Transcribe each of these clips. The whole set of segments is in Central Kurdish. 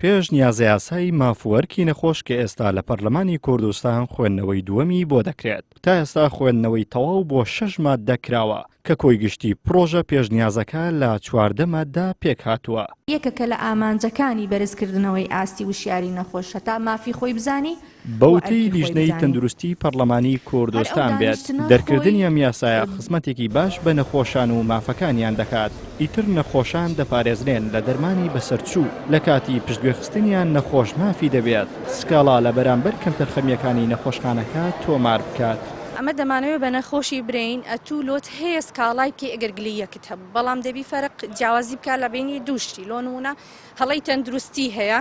پێشنیازەیاسای ماف و ئەرکی نەخۆش کە ئێستا لە پەرلەمانی کوردستان خوێندنەوەی دووەمی بۆ دەکرێت، تا ئێستا خوێندنەوەی تەواو بۆ شەش ماددە کراوە کە کۆی گشتی پڕۆژە پێشنیازەکە لە 14 ماددە پێکهاتووە. یەکەکە لە ئامانجەکانی بەرزکردنەوەی ئاستی وشیاری نەخۆش هەتا مافی خۆی بزانی بە و وتەی ئەرکی خۆی لیژنەی بزانی. تەندروستی پەڕلەمانی هەر ئەو کوردستان بێت، دانیشتنە دەرکردنی خۆی ئەم یاسایە خزمەتێکی باش بە نەخۆشان و مافەکانیان دەکات، ئیتر نەخۆشان دەپارێزرێن لە دەرمانی بەسەرچوو، لە کاتی پشتگوێخستنیان نەخۆش مافی دەبێت سکاڵا لە بەرامبەر کەمتەرخەمییەکانی نەخۆشخانەکە تۆمار بکات. ئەمە دەمانەوێت بە نەخۆشی برێین ئەتوو لۆت هەیە سکاڵای بکەی ئەگەر گلەییەکت هەبوو بەڵام دەبی فەرق جیاوازی بکات لە بەینی دوو شتی لۆ نموونە هەڵەی تەندروستی هەیە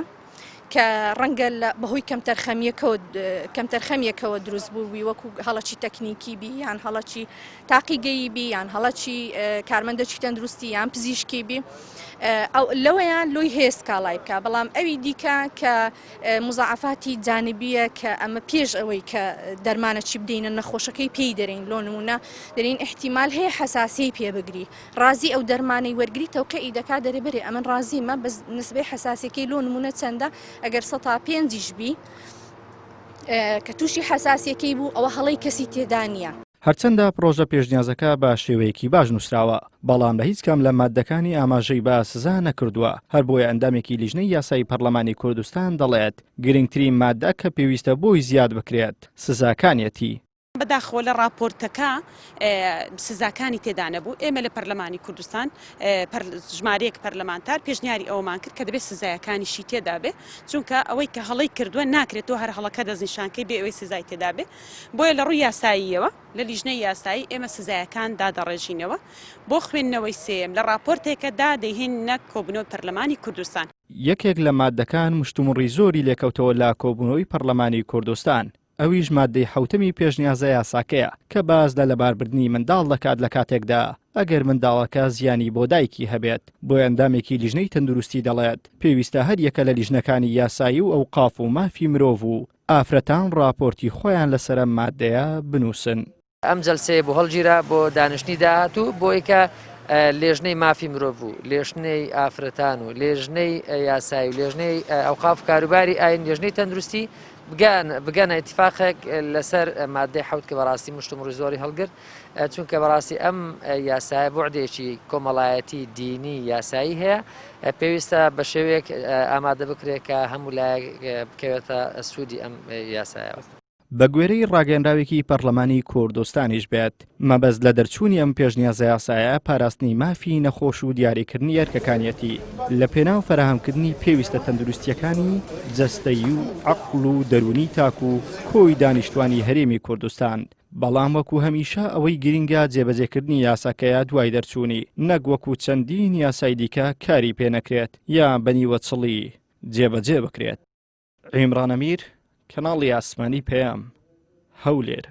کە ڕەنگە لە بەهۆی کەمتەرخەمیەکەوە کەمتەرخەمیەکەوە دروست بووبی وەکو هەڵەکی تەکنیکی بی یان هەڵەکی تاقیگەیی بی یان هەڵەکی کارمەندەکی تەندروستی یان پزیشکی بی ئەو لەوەیان لۆی هەیە سکاڵای بکە بەڵام ئەوی دیکە کە مزاعفاتی جانبیە کە ئەمە پێش ئەوەی کە دەرمانەکی بدەینە نەخۆشەکەی پێی دەرین لۆ نمونە دەرین احتیمال هەیە حساسی پێ بگری ڕازی ئەو دەرمانەی وەرگری تەوقیعی دەکات دەرێ بەرێ ئەمن ڕازیمە بەس نسبەی حەساسیەکەی لۆ نمونە چەندە ئەگەر سەتا پێنجیش بی کە تووشی حەساسیەکەی بوو ئەوە هەڵەی کەسی تێدا نییە. هەرچەندە پڕۆژە پێشنیازەکە بە شێوەیەکی باش نووسراوە، بەڵام لە هیچ کام لە ماددەکانی ئاماژەی بە سزا نەکردووە، هەر بۆیە ئەندامێکی لیژنەی یاسایی پەڕلەمانی کوردستان دەڵێت، گرنگترین ماددە کە پێویستە بۆی زیاد بکرێت سزاکانیەتی. بەداخەوە لە ڕاپۆرتەکە سزاکانی تێدا نەبوو، ئێمە لە پەرلەمانی کوردستان ژمارەیەک پەرلەمانتار پێشنیاری ئەوەمان کرد کە دەبێت سزایەکانیشی تێدا بێ، چونکە ئەوەی کە هەڵەی کردووە ناکرێت تۆ هەر هەڵەکە دەستنیشانکەی بێ ئەوەی سزای تێدا بێ، بۆیە لە ڕووی یاساییەوە لە لیژنەی یاسایی ئێمە سزایەکان دادەڕێژینەوە بۆ خوێندنەوەی سێیەم لە ڕاپۆرتێکەدا دەیهێنینە کۆبوونەوەی پەرلەمانی کوردستان. یەکێک لە ماددەکان مشتومڕی زۆری لێکەوتەوە لە کۆبوونەوەی پەرلەمانی کوردستان، ئەویش ماددەی حەوتەمی پێشنیازە یاساکەیە کە باس لە لەباربردنی منداڵ دەکات لە کاتێکدا ئەگەر منداڵەکە زیانی بۆ دایکی هەبێت، بۆیە ئەندامێکی لیژنەی تەندروستی دەڵێت، پێویستە هەریەکە لە لیژنەکانی یاسایی و ئەوقاف و مافی مرۆڤ و ئافرەتان ڕاپۆرتی خۆیان لەسەر ئەم ماددەیە بنووسن. ئەم جەلسەیە بۆ هەڵگیرا بۆ دانیشتنی داهاتوو بۆی کە لێژنەی مافی مرۆڤ و لێژنەی ئافرەتان و لێژنەی یاسایی و لێژنەی ئەوقاف کاروباری ئاین لێژنەی تەندروستی بگەن بگەنە ئیتفاقێک لەسەر مادەی حوت کە بەڕاستی مشتومڕی زۆری هەڵگرت چونکە بەڕاستی ئەم یاسایە بوعدێکی کۆمەڵایەتی دینی یاسایی هەیە پێویستە بە شێوەیەک ئامادە بکرێت کە هەموو لایەک بکەوێتە سوودی ئەم یاسایەوە. بەگوێرەی ڕاگەیەنراوێکی پەڕلەمانی کوردستانیش بێت، مەبەست لە دەرچوونی ئەم پێشنیازەیاسایە پاراستنی مافی نەخۆش و دیاریکردنی ئەرکەکانیەتی لە پێناو فەراهەمکردنی پێویستە تەندروستییەکانی جەستەیی و عەقڵ و دەروونی تاک و کۆی دانیشتوانی هەرێمی کوردستان، بەڵام وەکو هەمیشە ئەوەی گرنگە جێبەجێکردنی یاساکەیە دوای دەرچوونی، نەک وەکو چەندین یاسای دیکە کاری پێنەکرێت یا بە نیوەچڵی جێبەجێ بکرێت. عیمران ئەمیر، کەناڵی ئاسمانی پەیام، هەولێر.